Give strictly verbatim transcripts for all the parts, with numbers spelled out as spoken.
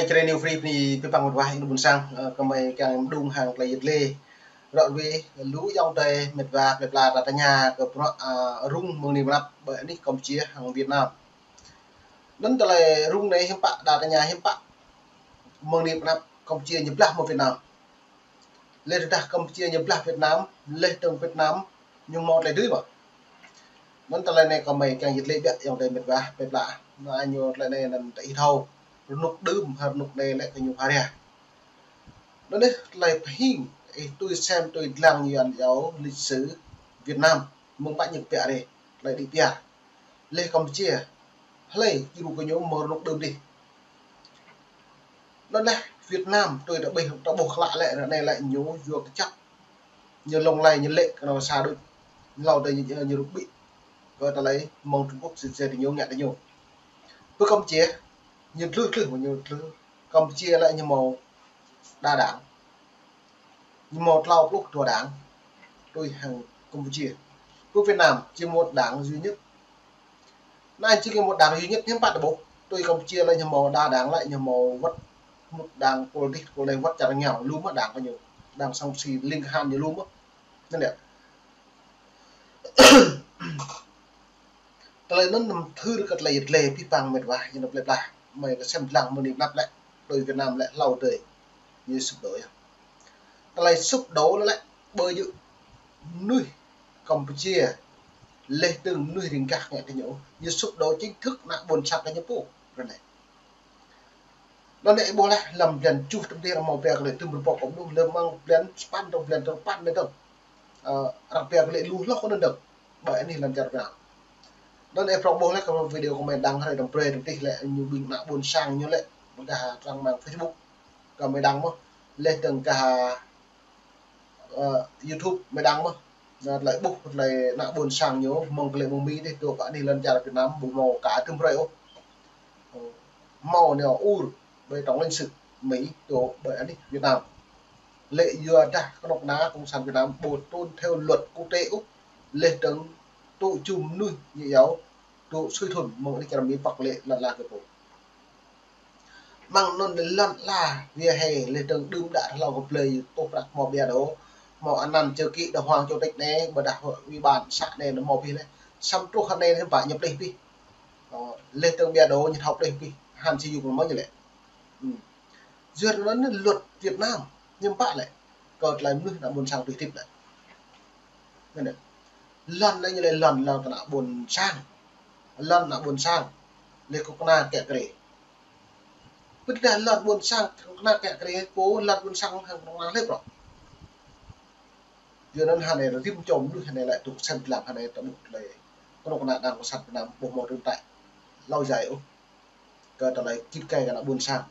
Čơđai New Free bơni pơpăng mơwah ih ƀuôn sang, ơ, kơmơi kiăng mơđung hăng tơlơi yet lĕ. Ră ruai, lu ayŏng adơi mĕt wa plơi pla ta tơña kơ bruă, ơ, rŭng mơ̆ng anai pơ anăp ƀơi anih Kampuchia hăng Việt Nam. Anŭn tơlơi rŭng anai hiư̆m pă, ta tơña hiư̆m pă mơ̆ng anai pơ anăp Kampuchia ñu blah mơ̆ng Việt Nam. Lĕ tơdah Kampuchia ñu blah Việt Nam, lĕ tơ̆ng Việt Nam ñu hmâo tơlơi dưi mơ̆. Anŭn tơlơi anai kơmơi kiăng yet lĕ biă ayŏng adơi mĕt wa plơi pla. Anŭn ñu tơlơi anai anŭn ta ih thâo. Rơnŭk đưm hăng rơnŭk anai lĕ kơ ñu pha rai. Anŭn anai tơlơi pơhing, ih tui sem tui lăng ñu yuan yâo lịch sử Việt Nam, mơ̆ng pă ñu kơpiă rai, tơlơi đĭ piar. Lĕ Kampuchia, hlơi djru kơ ñu mơ̆ng rơnŭk đưm adih. Anŭn lĕ Việt Nam tui ta ƀuh, ta ƀuh klă lĕ, ră anai lĕ ñu yua kơjăp. Ñu lông lay ñu lĕ kơ anŏ sa đôč. Hlâo adih ñu, ñu rŭ ƀĭ. Kơ tơlơi mơ̆ng Trung Quốc sĭt sĭt ñu ngă tơ ñu. Pơ Kampuchia, ñu tlưh tlưh mơ̆ ñu tlưh. Kampuchia lĕ ñu hmâo đa đảng. Ñu hmâo klâo pluh dua đảng tui hăng Kampuchia. Pơ Việt Nam chỉ một đảng duy nhất. Anai chỉ có một đảng duy nhất hiư̆m pă ta ƀuh. Tui Kampuchia lĕ ñu hmâo đa đảng lĕ ñu hmâo wơ̆t một đảng pôl dih pôl anai wơ̆t čar rơngiao lu mơ̆ đảng kơ ñu. Đảng Sang Si Ling Han ñu lu mơ̆. Anŭn yơh. Tơlơi anŭn anăm thâo kơ tơlơi yet lĕ pơpăng mĕt wa, ñu plơi pla. Mơi kơ sem lăng mơ̆ng anai pơ anăp lĕ, tui Việt Nam lĕ hlâo adih. Ñu sụp đổ yơh. Tơlơi sụp đổ lĕ, ƀơi yơh mơnuih Kampuchia, lĕ tơ̆ng mơnuih riêng gah ngă tơ ñu. Ñu sụp đổ chính thức ană ƀôn sang kơ ñu pô. Ră anai. Anŭn anai ih ƀuh lĕ, lăm blan tơjuh tơm adih arăng hmâo pia kơ lĕ tơm rơpŏk kơ mơnuih, lăm mơ̆ng blan sapăn tơm blan sapăn mơ̆n tơ̆ng. Ơ, arăng pia kơ lĕ lu hloh kơ anŭn dơ̆ng. Ƀơi anih lŏn čar Việt Nam. Anŭn ih prŏng ƀuh lĕ kơ video kơmơi đăng hrơi tơm brơi tơm adih lĕ ñu ƀing ană ƀôn sang ñu lĕ. Ƀôdah trang mạng Facebook kơmơi đăng mơ̆. Lĕ tơ̆ng kơ ơ, YouTube mơi đăng mơ̆. Anŭn tơlơi ƀuh tơlơi ană ƀôn sang ñu, mơ̆ng kơ lĕ mơ̆ng Mi adih, tơ pơ anih lŏn čar Việt Nam, ƀu hmâo kơ tơm brơi ôh. Hmâo ñu ur, ƀơi tổng lãnh sự Mi, tơ ƀơi anih Việt Nam. Lĕ yua dah kơnuk kơna cộng sản Việt Nam, ƀu tuân theo luật quốc tế ôh. Lĕ tơ̆ng tŭ jum mơnuih ñu yâo, tŭ sui thŭn, mơ̆ng anih čar Mi pŏk lĕ lăn la kơ pô. Mơ̆ng anŭn lŏn la vỉa hè lĕ tơ̆ng đưm đă hlâo kơ blơi tŭ prăk hmâo bia đô. Hmâo anăn chư kỷ đàng hoàng chủ tịch anai, ƀôdah ủy ban xã anai ñu hmâo pih lĕ. Săm truh anai hiư̆m pă ñu plih pih. Ơ, lĕ tơ̆ng bia đô ñu thâo plih pih. Han si yuk mơ̆ ñu lĕ. Ư. Yua anŭn luật Việt Nam hiư̆m pă lĕ. Kơ tơlơi mơnuih ană ƀôn sang tui tip lĕ. Anŭn. Lŏn anai ñu lĕ lŏn, lŏn kơ ană ƀôn sang. Lŏn ană ƀôn sang. Lĕ kơnuk kơna kiă kriê. Ƀôdah lŏn ƀôn sang, kơnuk kơna kiă kriê, pô lŏn ƀôn sang hăng kơnuk kơna lĕ prŏ. Yua anŭn hơnai rĭm čô mơnuih hơnai lĕ tŭ sem lăng hơnai ta ƀuh lĕ. Kơnuk kơna đảng cộng sản Việt Nam ƀu hmâo tồn tại lâu dài ôh. Kơ tơlơi git gai kơ ană ƀôn sang.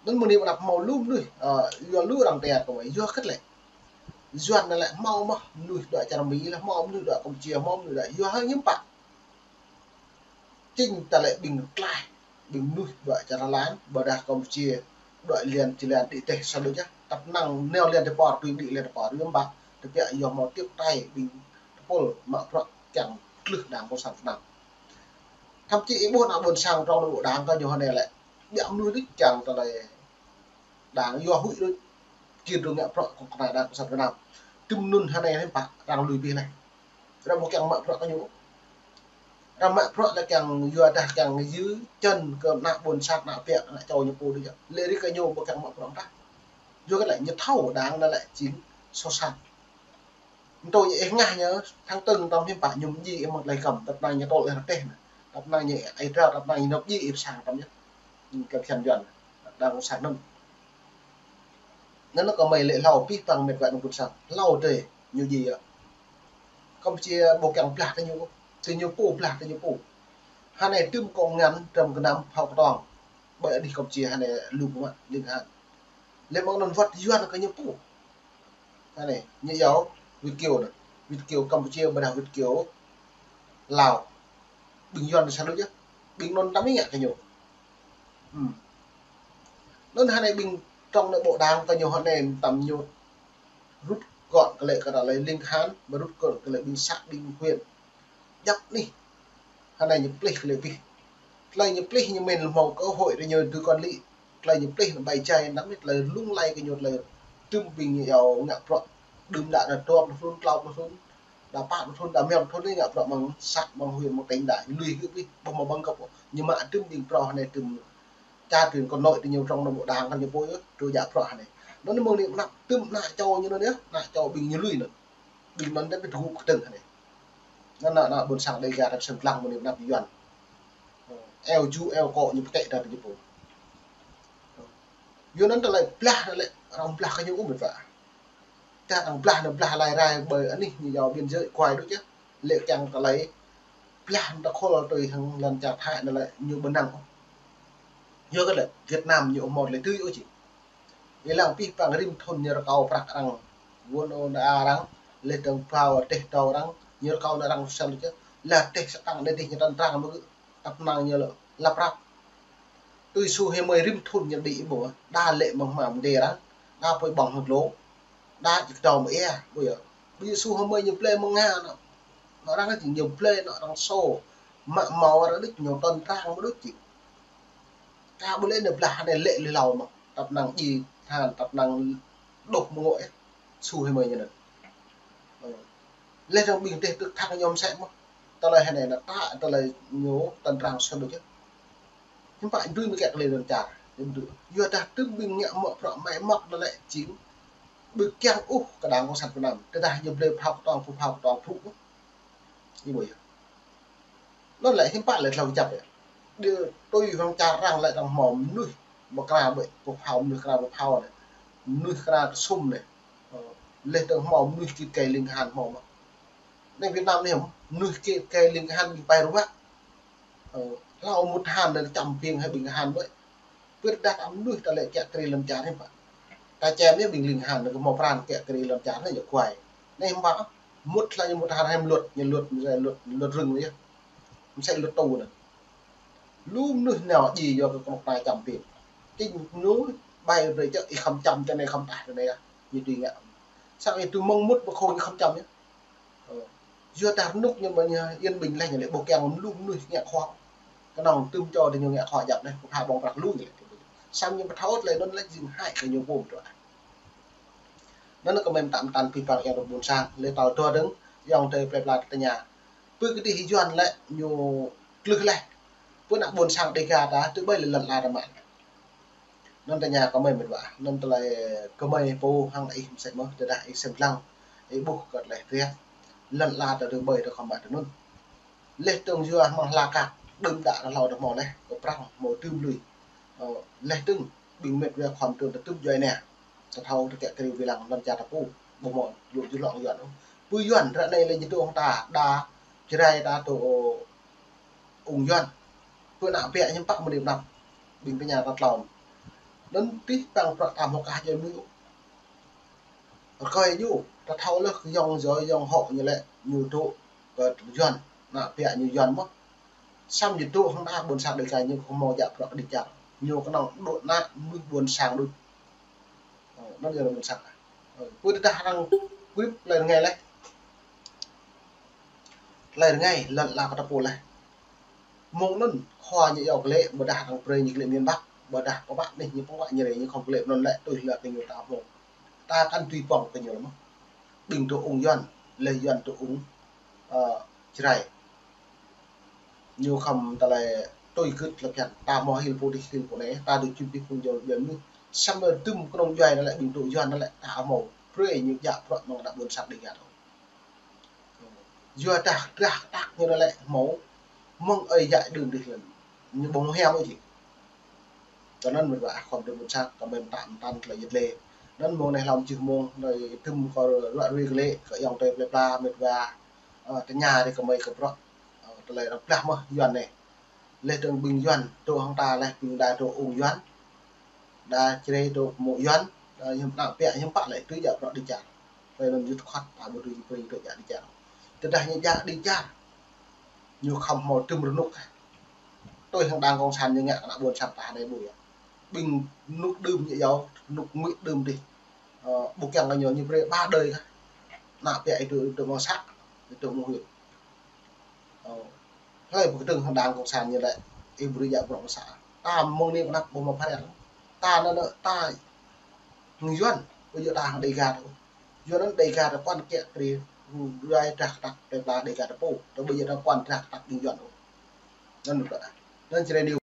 Anŭn mơ̆ng anai pơ anăp hmâo lu mơnuih, ơ, yua lu arăng tơña kơ mơi, yua hơget lĕ. Yuan anai lĕ hmâo mơ̆ mơnuih dŏ čar Mi lĕ, hmâo mơnuih dŏ Kampuchia, hmâo mơnuih dŏ yua hơget hiư̆m pă. Chính ta lĕ ƀing tlaih, ƀing mơnuih dŏ čar Thái Lan, ƀôdah Kampuchia, dŏ lian či lian đĭ teh sa đôč yơh. Tăp năng nao lian tơpă, tui đĭ lian tơpă, hiư̆m pă, tơbiă yua hmâo tiếp tay ƀing tơpul mă bruă kiăng tlưh đảng cộng sản Việt Nam. Thậm chí ih ƀuh ană ƀôn sang trong nội bộ đảng kơ ñu hơnai lĕ. Biă mơnuih đôč kiăng tơlơi đảng yua huĭ đôč. Kiăng dŏ ngă bruă kơnuk kơna đảng cộng sản Việt Nam. Tơm anŭn hơnai hiư̆m pă arăng lui pih lĕ. Arăng ƀu kiăng mă bruă kơ ñu. Arăng mă bruă lĕ kiăng yua dah kiăng yua čan kơ ană ƀôn sang, ană ƀiă, ană čô ñu pô đôč yơh. Lĕ rĭm kơ ñu ƀu kiăng mă bruă tah. Yua kơ lĕ ñu thâo đảng anai lĕ chính soh sat. Ntô ñu ih ngă ñu, tháng tư tơm hiư̆m pă ñu mơdjai ih mơ̆ng tơlơi kơ̆m, tăp năng ñu tơl ih rơteh anai. Tăp năng ñu ih drao, tăp năng ñu nao mơdjai ih pơsang tơm yơh. Ư, kơ phiăn Yuan, đảng cộng sản anŭn. Anŭn kơmơi lĕ hlâo pih păng mĕt wa ană ƀôn sang. Hlâo adih ñu djai yơh. Kampuchia ƀu kiăng blah tơ ñu, tơ ñu pô blah tơ ñu pô. Hơnai tơm kông ngăn tơm gơnam phao kơtong. Ƀơi anih Kampuchia hơnai lu pơmă ling han. Lĕ mơ̆ng anŭn wơ̆t Yuan kơ ñu pô. Hơnai, ñu yâo Việt kiều anai. Việt kiều Kampuchia ƀôdah Việt kiều Lào. Ƀing Yuan sa đôč yơh. Ƀing anŭn tăm ih ngă kơ ñu. Ư. Anŭn hơnai ƀing trong nội bộ đảng kơ ñu hơnai tăm ñu rút gọn kơ lĕ kơ tơlơi ling han, ƀu rút gọn kơ lĕ ƀing xã, ƀing huyện. Djŏp anih. Hơnai ñu plih kơ lĕ pih. Tơlơi ñu plih ñu mĭn hmâo cơ hội rơ ñu tui kơn lĭ. Tơlơi ñu plih anŭn ƀai jai anăm mĭn tơlơi lung lay kơ ñu tơlơi tơm ƀing ñu yua ngă bruă. Đưm đă anŭn dua pluh thŭn, klâo pluh thŭn. Đa pă pluh thŭn, đa rơma pluh thŭn anai ngă bruă mơ̆ng să, mơ̆ng huyện, mơ̆ng tỉnh đa lui hĭ ƀĭ, ƀu hmâo bằng cấp. Ñu mă tơm ƀing phrâo anai tơm čar tơm kơ nội tơm ñu trong anŭn ƀu đang kơ ñu pô yơh, tui ngă bruă anai. Anŭn mơ̆ng anai mơnăp tơm ană čô ñu anŭn yơh, ană čô ƀing ñu lui anŭn. Ƀing anŭn tơl ƀu tơgŭ kơtơ̆ng anai. Anŭn ană, ană ƀôn sang Dêga tơl sĭt lăng mơ̆ng anai mơnăp Yuan. Eo ju, eo kŏ ñu pơkĕ tơl ñu pô. Yua anŭn tơlơi blah anŭn lĕ, arăng blah kơ ñu ƀu mĭn wă. Tơdah arăng blah anŭn blah rai rai ƀơi anih ñu yua biên giới kuai đôč yơh. Lĕ kiăng tơlơi blah anŭn tơkhul tui hăng lŏn čar Thái anŭn lĕ ñu ƀu năng ôh. Yua kơ lĕ Việt Nam ñu hmâo tơlơi tui ôh či. Ih lăng pih păng rĭm thŭn ñu rơkâo prăk arăng. Wơ̆n ôh nao arăng, leh dơ̆ng bao teh tâo arăng, ñu rơkâo nao arăng sel čơ. Lah teh sơkăng anai teh ñu tăn trang mơ̆ gơ̆, tăp năng ñu lăp rap. Tui su hơmơi rĭm thŭn ñu đĭ ƀu, đa lĕ mơ̆ng hmua mơdê arăng, đa pơi ƀơ̆ng hơdlông, đa jik tâo mơ̆ ia, ƀu yơh. Ƀu yơh su hơmơi ñu blơi mơ̆ng Nga anŭn. Anŭn arăng či ñu blơi, anŭn arăng sô, mă mâo arăng đĭ ñu tăn trang mơ̆ đôč či. Ka ƀu lĕ anai blah anai lĕ lui hlâo mơ̆n. Tăp năng ji than, tăp năng đôč mơ̆ng ngŏ ĕh. Su hơmơi ñu anŭn. Ơ. Leh dơ̆ng ƀing teh tơ̆k thăng ñu mơsĕ mơ̆n. Tơlơi anai anŭn ta, tơlơi ñu tăn trang sơ đôč yơh. Hiư̆m pă dưi mơ̆ kiăng kơ lĕ lŏn čar. Yua dah tơm ƀing ngă mơ̆ prăk mai mơ̆ anŭn lĕ jing ƀu kiăng ôh kơ đảng cộng sản Việt Nam. Tơdah ñu blơi phao kơtuang, phao phao kơtuang, phao. Ih ƀuh yơh. Anŭn lĕ hiư̆m pă lĕ tlâo kơjăp yơh. Đơ tui hăng čar arăng lĕ arăng hmâo mơnuih ƀu kra ƀơi pơ phao, mơnuih kra pơ phao anai. Mơnuih kra tơsŭm anai. Ơ, leh dơ̆ng hmâo mơnuih kit kai ling kahan hmâo mơ̆n. Anai Việt Nam anai hmâo mơnuih kit kai ling kahan ƀing pai ruă. Ơ, hlâo mŭt kahan anai čăm ƀing hai ƀing kahan ƀơi. Pơrơđah ta mơnuih ta lĕ kiăng kơ rĭ lŏn čar anai pă. Ta čem anai ƀing ling kahan anai kơ hmâo pran kiăng kơ rĭ lŏn čar anai ñu kuai. Anai hiư̆m pă, mŭt hlâo ñu mŭt kahan hai mơluăt, ñu luăt, mơsĕ luăt, luăt rơ̆ng yơh. Mơsĕ luăt tŭ anŭn. Lu mơnuih nao ji yua kơ kơnuk kơna čăm ƀing. King mơnuih ƀai brơi čơ ih khŏm čăm čơ anai khŏm tah čơ anai yơh. Ñu tui ngă. Sang ih tui mơ̆ng mŭt ƀơi khŏng ih khŏm čăm yơh. Ơ. Yua dah rơnŭk ñu mă ñu yên bình leh ñu lĕ ƀu kiăng lu mơnuih ngă khua. Kơnơ̆ng tơm čô tơ ñu ngă khua djăp leh, pơpha ƀơ̆ng prăk lu ñu lĕ. Samơ̆ ñu pơthâo tơlơi anŭn lĕ jing hại kơ ñu pô mơtuă. Anŭn kơ mơi mơtam mơtam pih păng ayŏng adơi ƀôn sang, lĕ tơl dua dơ̆ng, ayŏng adơi plơi pla tơña. Pơ kơdih Yuan lĕ ñu klưh leh. Pơ ană ƀôn sang Dêga ta, tơƀơi lĕ lŏn ala ta mă. Anŭn tơña kơ mơi mĕt wa. Anŭn tơlơi kơ mơi pô hăng ih mơsĕ mơ̆n, tơdah ih sem lăng. Ih ƀuh kơ tơlơi hơdră. Lŏn ala ta tơƀơi ta khŏm mă tơ anŭn. Leh dơ̆ng yua mơ̆ng hla kak, đưm đă ta hlâo ta hmâo leh, kơ prăng hmâo tơm lui. Ơ, leh dơ̆ng, ƀing mĕt wa khŏm tơm ta tơm djuai anai. Ta thâo ta kiăng kơ rĭ wai lăng lŏn čar ta pô, ƀu hmâo lu jơlŏng Yuan ôh. Pơ Yuan ră anai lĕ ñu dŏ hăng ta, đa Jrai ta dŏ ung Yuan. Pơ ană ƀiă hiư̆m pă mơ̆n anai mơnăp. Ƀing tơña ta tlôn. Anŭn tih păng prăk ta hmâo kah jai mơ̆n. Rơkơi ñu, ta thâo leh yŏng joi yŏng hŏ ñu lĕ, ñu dŏ kơ Yuan, ană ƀiă ñu Yuan mơ̆n. Samơ̆ ñu dŏ hăng ta ƀôn sang Dêga ñu khŏm hmâo djă prăk kơđi čar. Ñu kơnơ̆ng dŏ ană mơnuih ƀôn sang đôč. Ơ, anŭn yơh ƀôn sang. Ơ, pơ tơdah arăng krip tơlơi rơngai leh. Tơlơi rơngai, lŏn ala kơ ta pô leh. Mơ̆ng anŭn, khua ñu yua kơ lĕ, ƀôdah arăng brơi ñu kơ lĕ miền Bắc, ƀôdah pơpă anai ñu pơwă ñu rei ñu khŏm kơ lĕ anŭn lĕ, tui hlak kơ ñu ta hmâo. Ta kăn tui pơ̆ng kơ ñu mơ̆n. Ƀing dŏ ung Yuan, leh Yuan dŏ ung, ơ, Jrai. Ñu khŏm tơlơi tui gưt lăp kiăng, ta hmâo hil pô dih hil pô anai, ta dŏ čim dih phung jol bian mơnuih. Samơ̆ tơm kơnơ̆ng djuai anŭn lĕ, ƀing dŏ Yuan anŭn lĕ, ta hmâo brơi ñu djă prăk mơ̆ng ană ƀôn sang Dêga ta. Yua dah drah kơtăk ñu anŭn lĕ hmâo, mơ̆ng ơi yă đưm dih lĕ. Ñu ƀơ̆ng hiam ôh či. Tơ anŭn mĕt wa khŏm tơm ƀôn sang, kơ mơi mơtam mơtam tơlơi yet lĕ. Anŭn mơ̆ng anai hlăm jih mơ̆ng, anai tơm kơ ruă rui kơ lĕ, kơ ayŏng adơi plơi pla mĕt wa, ơ, tơña rei kơ mơi kơ prăk, ơ, tơlơi arăng blah mơ̆n Yuan anai. Leh dơ̆ng ƀing Yuan, dŏ hăng ta leh ƀing đa dŏ ung Yuan, đa Jrai dŏ mơ̆ Yuan, đa hiư̆m ană ƀiă hiư̆m pă lĕ tui djă prăk kơđi čar. Tơlơi anŭn yut khŏt, ta ƀu tui brơi tui djă kơđi čar. Tơdah ñu djă kơđi čar. Ñu khŏm hmâo tơm rơnŭk. Tui hăng đảng cộng sản ñu ngă kơ ană ƀôn sang ta anai ƀu yơh. Ƀing rơnŭk đưm ñu yua, rơnŭk ngui đưm dih. Ơ, ƀu kiăng kơ ñu, ñu brơi ba đơi kah. Ană ƀiă ih dŏ, ih dŏ mơ̆ng să, ih dŏ mơ̆ng huyện. Ơ, hlơi ƀu kơdơ̆ng hăng đảng cộng sản ñu lĕ, ih brơi djă bruă mơ̆ng sa. Ta mơ̆ng anai kơ anăp ƀu hmâo phara. Ta anŭn, ta hăng Yuan, ƀu djơ̆ ta hăng Dega ôh. Yuan anŭn Dega ta kuan kiăng brơi, brơi drah kơtăk, brơi pla Dega ta pô. Ta ƀu djơ̆ ta kuan drah kơtăk ƀing Yuan ôh. Anŭn ta. Anŭn jrê anai